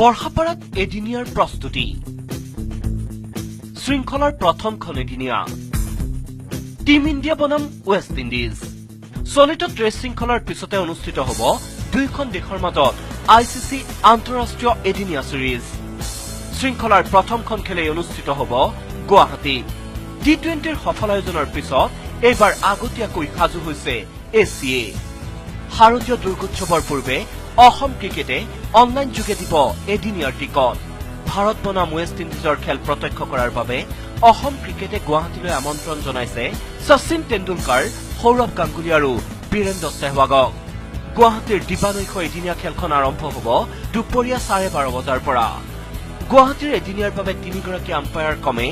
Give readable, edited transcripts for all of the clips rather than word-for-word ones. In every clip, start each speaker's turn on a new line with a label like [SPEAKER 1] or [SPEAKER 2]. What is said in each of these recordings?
[SPEAKER 1] বৰ্ষাপাৰাত এদিনীয়াৰ প্ৰস্তুতি। শৃংখলাৰ প্ৰথমখন এদিনীয়া, টীম ইণ্ডিয়া বনাম ৱেষ্ট ইণ্ডিজ। চলিত টেষ্ট শৃংখলাৰ পিছতে অনুষ্ঠিত হ'ব দুয়োখন দেশৰ মাজত আইচিচি আন্তঃৰাষ্ট্ৰীয় এদিনীয়া ছিৰিজ। শৃংখলাৰ প্ৰথমখন খেলেই অনুষ্ঠিত হ'ব গুৱাহাটীত। টি-20ৰ সফল আয়োজনৰ পিছত এইবাৰ আগতীয়াকৈ সাজু হৈছে এ চি এ। শাৰদীয় দুৰ্গোৎসৱৰ পূৰ্বে অসম ক্ৰিকেটে অনলাইন যোগে দিব এদিনীয়াৰ টিকট। ভাৰত বনাম ৱেষ্ট ইণ্ডিজৰ খেল প্ৰত্যক্ষ কৰাৰ বাবে অসম ক্ৰিকেটে গুৱাহাটীলৈ আমন্ত্ৰণ জনাইছে শচীন তেণ্ডুলকাৰ, সৌৰভ গাংগুলী আৰু বীৰেন্দ্ৰ ছেহৱাগক। গুৱাহাটীৰ দিবানৈশ এদিনীয়া খেলখন আৰম্ভ হ'ব দুপৰীয়া 12:30 বজাৰ পৰা। গুৱাহাটীৰ এদিনীয়াৰ বাবে তিনিগৰাকী আম্পায়াৰ ক্ৰমে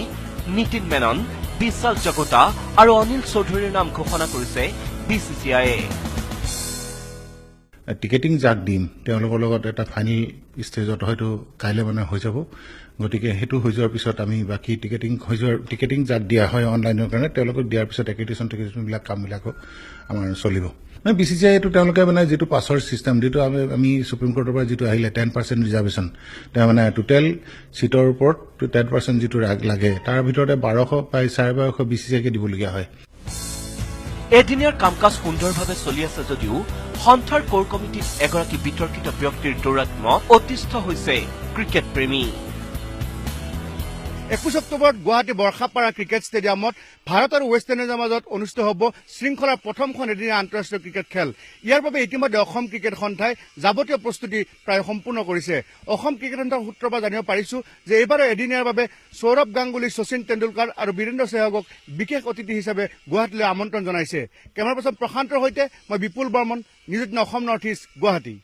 [SPEAKER 1] নীতিন মেনন, বিশাল জগোতা আৰু অনিল চৌধুৰীৰ নাম ঘোষণা কৰিছে বিচিচিআইয়ে।
[SPEAKER 2] টিকেটিং যাক দিম, তেওঁলোকৰ লগত এটা ফাইনেল ষ্টেজত হয়তো কাইলৈ মানে হৈ যাব। গতিকে সেইটো হৈ যোৱাৰ পিছত আমি বাকী টিকেটিং হৈ যোৱাৰ, টিকেটিং যাক দিয়া হয় অনলাইনৰ কাৰণে, তেওঁলোকক দিয়াৰ পিছত এক্ৰিডিটেশ্যন টিকেটিংবিলাক কামবিলাকো আমাৰ চলিব। মানে বিচিচিআই এইটো তেওঁলোকে মানে যিটো পাছৰ ছিষ্টেম, যিটো আমি সুপ্ৰিম কোৰ্টৰ পৰা যিটো আহিলে 10% ৰিজাৰ্ভেশ্যন, তেওঁ মানে টোটেল ছিটৰ ওপৰত 10% যিটো লাগে, তাৰ ভিতৰতে 1200, প্ৰায় 1250 বিচিচিআইকে দিবলগীয়া হয়।
[SPEAKER 1] এদিনীয়াৰ কাম কাজ সুন্দৰভাৱে চলি আছে যদিও সন্থাৰ কোৰ কমিটিত এগৰাকী বিতৰ্কিত ব্যক্তিৰ দৌৰাত্ম্যত অতিষ্ঠ হৈছে ক্ৰিকেট প্ৰেমী।
[SPEAKER 3] 21 অক্টোবৰত গুৱাহাটী বৰ্ষাপাৰা ক্ৰিকেট ষ্টেডিয়ামত ভাৰত আৰু ৱেষ্ট ইণ্ডিজৰ মাজত অনুষ্ঠিত হ'ব শৃংখলাৰ প্ৰথমখন এদিনীয়া আন্তঃৰাষ্ট্ৰীয় ক্ৰিকেট খেল। ইয়াৰ বাবে ইতিমধ্যে অসম ক্ৰিকেট সন্থাই যাৱতীয় প্ৰস্তুতি প্ৰায় সম্পূৰ্ণ কৰিছে। অসম ক্ৰিকেট সন্থাৰ সূত্ৰৰ পৰা জানিব পাৰিছো যে এইবাৰৰ এদিনীয়াৰ বাবে সৌৰভ গাংগুলী, শচীন তেণ্ডুলকাৰ আৰু বীৰেন্দ্ৰ সেহৱাগক বিশেষ অতিথি হিচাপে গুৱাহাটীলৈ আমন্ত্ৰণ জনাইছে। কেমেৰা পাৰ্চন প্ৰশান্তৰ সৈতে মই Bipul Barman, news 18 Assam north east, Guwahati.